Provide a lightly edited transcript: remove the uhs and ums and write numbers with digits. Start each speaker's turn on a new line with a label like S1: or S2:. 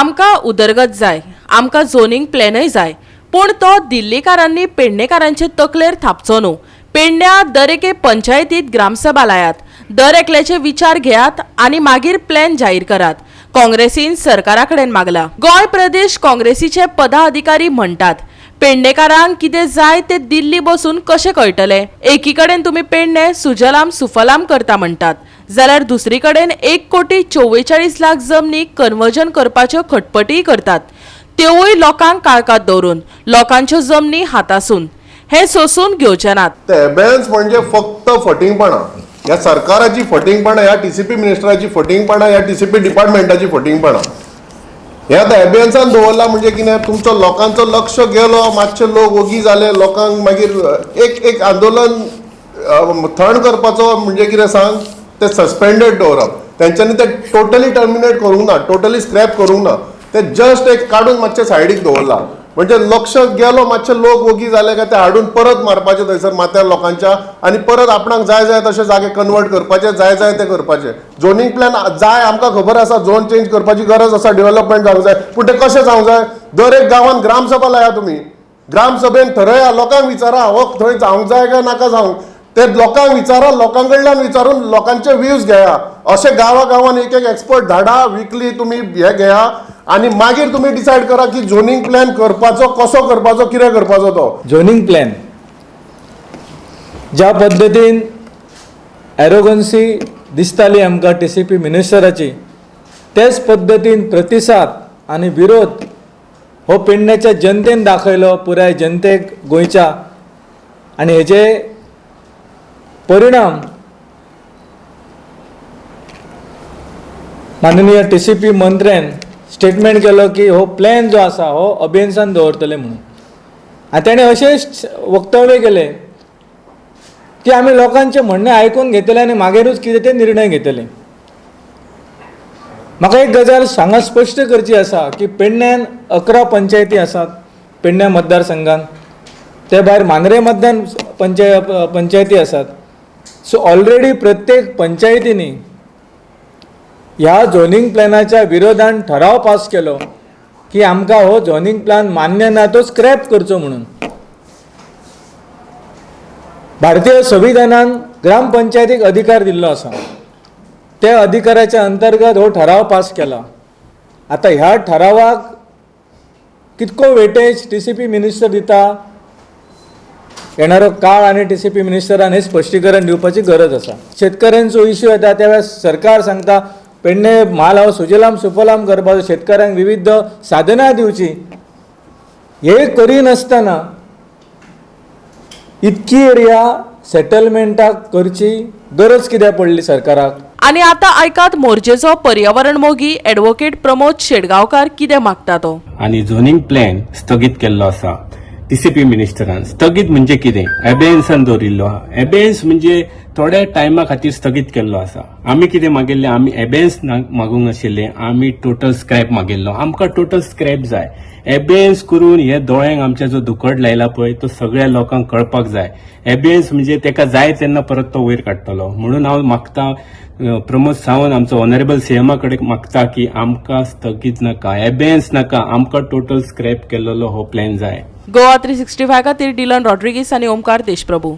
S1: आमकां उदरगत जाय, आमकां झोनींग प्लॅनय जाय, पूण तो दिल्लीकारांनी पेडणेकारांचे तकलेर थापचो न्हू. पेडण्या दरेके पंचायतीत ग्रामसभा लायात, दर एकल्याचे विचार घेयात आनी मागीर प्लॅन जाहीर करात. काँग्रेसीन सरकारा कडेन मागला. गोंय प्रदेश काँग्रेसीचे पदाधिकारी म्हणटात पेडणेकारांक कितें जाय ते दिल्ली बसून कशें कळटलें? एकी कडेन तुमी पेडणे सुजलाम सुफलाम करता म्हणटात, जाल्यार दुसरी कडेन 1,44,00,000 जमनी कन्वर्जन करपाच्यो खटपटीय करतात, त्योवूय लोकांक काळखांत दवरून, लोकांच्यो जमनी हातासून. हे सोसून घेवचे नात.
S2: ते एबेयन्स म्हणजे फक्त फटींगपणां, ह्या सरकाराची फटींगपणां, ह्या टीसीपी मिनिस्टराची फटींगपणां, ह्या टीसीपी डिपार्टमेंटाची फटींगपणां. हे आतां एबेयन्सान दवरला म्हणजे कितें, तुमचो लोकांचो लक्ष गेलो, मातशे लोक ओगी जाले, लोकांक मागीर एक एक आंदोलन थंड करपाचो म्हणजे कितें सांग, ते सस्पेंडेड दवरप. तेंच्यांनी ते टोटली टर्मिनेट करूंक ना, टोटली स्क्रॅप करूंक ना, ते जस्ट एक काडून मातशे सायडीक दवरला. म्हणजे लक्ष गेलो, मातशे लोक ओगी जाले काय ते हाडून परत मारपाचे थंयसर माथ्यार लोकांच्या आनी परत आपणाक जाय जाय तशे जागे कन्वर्ट करपाचे, जाय जाय ते करपाचे. झोनींग प्लॅन जाय, आमकां खबर आसा, झोन चेंज करपाची गरज आसा, डेव्हलपमेंट जावंक जाय, पूण ते कशें जावंक जाय? दर एक गांवांत ग्रामसभा लाया तुमी, ग्रामसभेन थरया, लोकांक विचारा हो थंय जावंक जाय काय नाका जावंक, ते लोकांक विचारा, लोकां कडल्यान विचारून लोकांचे व्यूज घेया. अशे गांवा गांवान एक एक एक्सपर्ट धाडा, विकली तुमी हे घेया आनी मागीर तुमी डिसायड करा की झोनींग प्लॅन करपाचो, कसो करपाचो, कितें करपाचो तो.
S3: झोनिंग प्लॅन ज्या पद्दतीन एरोगन्सी दिसताली आमकां टी सी पी मिनिस्टराची, तेच पद्दतीन प्रतिसाद आनी विरोध हो पेडण्याच्या जनतेन दाखयलो, पुराय जनतेक गोंयच्या. आनी हेजे परिणाम माननीय टी सी पी मंत्र्यान स्टेटमेंट केलो की हो प्लॅन जो आसा हो अबेन्सान दवरतले म्हणून. आनी तेणें अशें वक्तव्य केलें की आमी लोकांचें म्हणणें आयकून घेतले आनी मागीरूच कितें ते निर्णय घेतले. म्हाका एक गजाल हांगा स्पश्ट करची आसा की पेडण्यान 11 पंचायती आसात पेडण्या मतदारसंघान, ते भायर मांद्रे मतदान पंचायती आसात. सो ऑलरेडी प्रत्येक पंचायतींनी ह्या झोनींग प्लॅनाच्या विरोधान ठराव पास केलो की आमकां हो झोनींग प्लॅन मान्य ना, तो स्क्रॅप करचो म्हणून. भारतीय संविधानान ग्रामपंचायतीक अधिकार दिल्लो आसा, त्या अधिकाराच्या अंतर्गत हो ठराव पास केला. आतां ह्या ठरावाक कितको weightage T C P minister दिता, येणारो काळ आनी टी सी पी मिनिस्टरान हें स्पश्टीकरण दिवपाची गरज आसा. शेतकऱ्यांचो इश्यू येता त्या वेळार सरकार सांगता पेडणे म्हाल हो सुजलाम सुफलाम करपाचो, शेतकऱ्यांक विविध साधनां दिवची. हे करिनासतना इतकी एरिया सेटलमेंटाक करची गरज कित्याक पडली सरकाराक?
S1: आनी आतां आयकात मोर्जेचो पर्यावरण मोगी एडवोकेट प्रमोद शेटगांवकार कितें मागता तो.
S4: आनी झोनींग प्लॅन स्थगीत केल्लो आसा टीसीपी मिनिस्टरान. स्थगीत म्हणजे कितें? एबेयन्सान दवरिल्लो आहा. एबेयन्स म्हणजे थोड्या टायमा खातीर स्थगीत केल्लो आसा. आमी कितें मागिल्लें, आमी एबेयन्स मागूंक नाशिल्लें, आमी टोटल स्क्रॅप मागिल्लो. आमकां टोटल स्क्रॅप जाय. एबेयन्स करून हे दोळ्यांक आमच्या जो दुकट लायला पळय तो सगळ्या लोकांक कळपाक जाय. एबेयन्स म्हणजे तेका जाय तेन्ना परत तो वयर काडटलो. म्हणून हांव मागता प्रमोद सावंत आमचो ऑनरेबल सीएमा कडेन मागता की आमकां स्थगीत नाका, एबेयन्स नाका, आमकां टोटल स्क्रॅप केल्लो हो प्लॅन जाय.
S1: गोवा 365 खातीर डिलन रॉड्रिगीस आनी ओमकार देशप्रभू.